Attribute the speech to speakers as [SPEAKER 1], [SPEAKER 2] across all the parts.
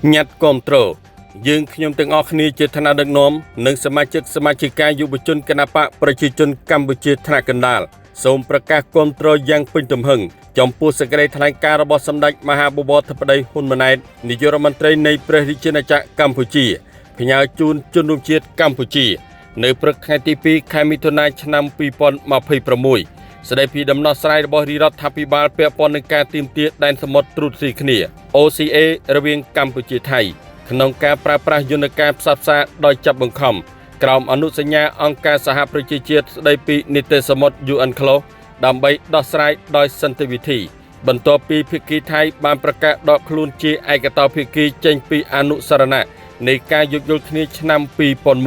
[SPEAKER 1] ញត្តិគាំទ្រយើងខ្ញុំទាំងអស់គ្នាជាថ្នាក់ដឹកនាំនិងសមាជិកសមាជិកាយុវជនគណបក្សប្រជាជនកម្ពុជាថ្នាក់កណ្ដាលសូមប្រកាសគាំទ្រយ៉ាងពេញទំហឹងចំពោះសេចក្តីថ្លែងការណ៍របស់សម្ដេចមហាបវរធិបតីហ៊ុនម៉ាណែតនាយករដ្ឋមន្ត្រីនៃព្រះរាជាណាចក្រកម្ពុជាផ្ញើជូនជនរួមជាតិកម្ពុជា នៅព្រឹកថ្ងៃទី2ខែមិថុនាឆ្នាំ2026ស្តីពីដំណោះស្រាយរបស់រាជរដ្ឋាភិបាលពាក់ព័ន្ធនឹងការទាមទារដែនសមុទ្រត្រួតស៊ីគ្នា OCA រវាងកម្ពុជាថៃក្នុងការប្រើប្រាស់យន្តការផ្សះផ្សាដោយចាប់បង្ខំក្រោមអនុសញ្ញាអង្គការសហប្រជាជាតិស្តីពីនីតិសមុទ្រ UNCLOS ដើម្បីដោះស្រាយដោយសន្តិវិធី បន្ទាប់ពីភាគីថៃបានប្រកាសដកខ្លួនជាឯកតោភាគីចេញពីអនុស្សរណៈនៃការយោគយល់គ្នាឆ្នាំ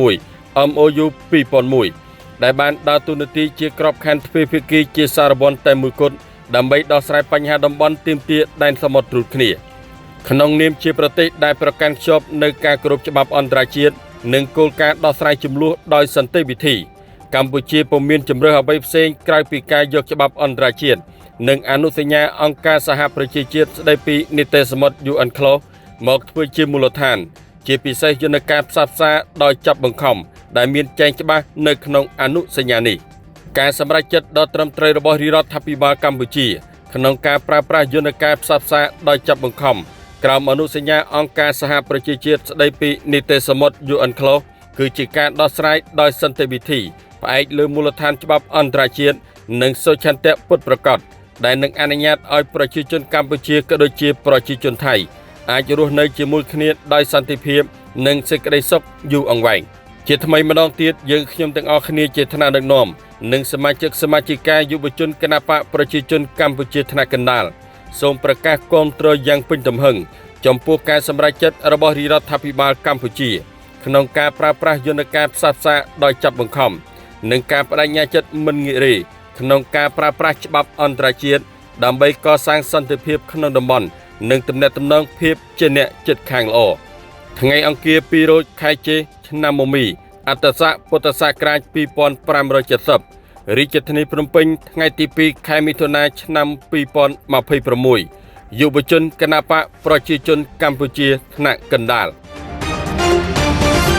[SPEAKER 1] 2001 MOU 2001ដែលបានដើរតួនាទីជាក្របខ័ណ្ឌទ្វេភាគីជាសារវន្តតែមួយគត់ដើម្បីដោះស្រាយបញ្ហាតំបន់ទាមទារដែនសមុទ្រត្រួតគ្នា ក្នុងនាមជាប្រទេសដែលប្រកាន់ខ្ជាប់នៅការគោរពច្បាប់អន្តរជាតិនិងគោលការណ៍ដោះស្រាយជម្លោះដោយសន្តិវិធី កម្ពុជាពុំមានជម្រើសអ្វីផ្សេងក្រៅពីការយកច្បាប់អន្តរជាតិនិងអនុសញ្ញាអង្គការសហប្រជាជាតិស្តីពីនីតិសមុទ្រ UNCLOS មកធ្វើជាមូលដ្ឋាន ជាពិសេសយន្តការផ្សះផ្សាដោយចាប់បង្ខំដែលមានចែងច្បាស់នៅក្នុងអនុសញ្ញានេះការសម្រេចចិត្តដ៏ត្រឹមត្រូវរបស់រាជរដ្ឋាភិបាលកម្ពុជា ក្នុងការប្រើប្រាស់យន្តការផ្សះផ្សាដោយចាប់បង្ខំក្រោមអនុសញ្ញាអង្គការសហប្រជាជាតិស្តីពីនីតិសមុទ្រ UNCLOS គឺជាការដោះស្រាយដោយសន្តិវិធីផ្អែកលើមូលដ្ឋានច្បាប់អន្តរជាតិនិងសុឆន្ទៈពិតប្រាកដដែលនឹងអនុញ្ញាតឲ្យប្រជាជនកម្ពុជាក៏ដូចជាប្រជាជនថៃអាចរស់នៅជាមួយគ្នាដោយសន្តិភាពនិងសេចក្តីសុខយូរអង្វែងជាថ្មីម្ដងទៀតយើងខ្ញុំទាំងអស់គ្នាជាថ្នាក់ដឹកនាំនិងសមាជិកសមាជិកាយុវជនគណបក្សប្រជាជនកម្ពុជាថ្នាក់កណ្ដាលសូមប្រកាសគាំទ្រយ៉ាងពេញទំហឹងចំពោះការសម្រេចចិត្តរបស់រាជរដ្ឋាភិបាលកម្ពុជា ក្នុងការប្រើប្រាស់យន្តការផ្សះផ្សាដោយចាប់បង្ខំនិងការបដិញ្ញាចិត្តមិនងាករេក្នុងការប្រើប្រាស់ច្បាប់អន្តរជាតិដើម្បីកសាងសន្តិភាពក្នុងតំបន់និងទំនាក់ទំនងភាពជាអ្នកជិតខាងល្អថ្ងៃអង្គារ2រោចខែចេសឆ្នាំមមីអត្តស័កពុទ្ធសករាជ2570រាជធានីភ្នំពេញថ្ងៃទី2ខែមិថុនាឆ្នាំ2026យុវជនគណបក្សប្រជាជនកម្ពុជាថ្នាក់កណ្ដាល។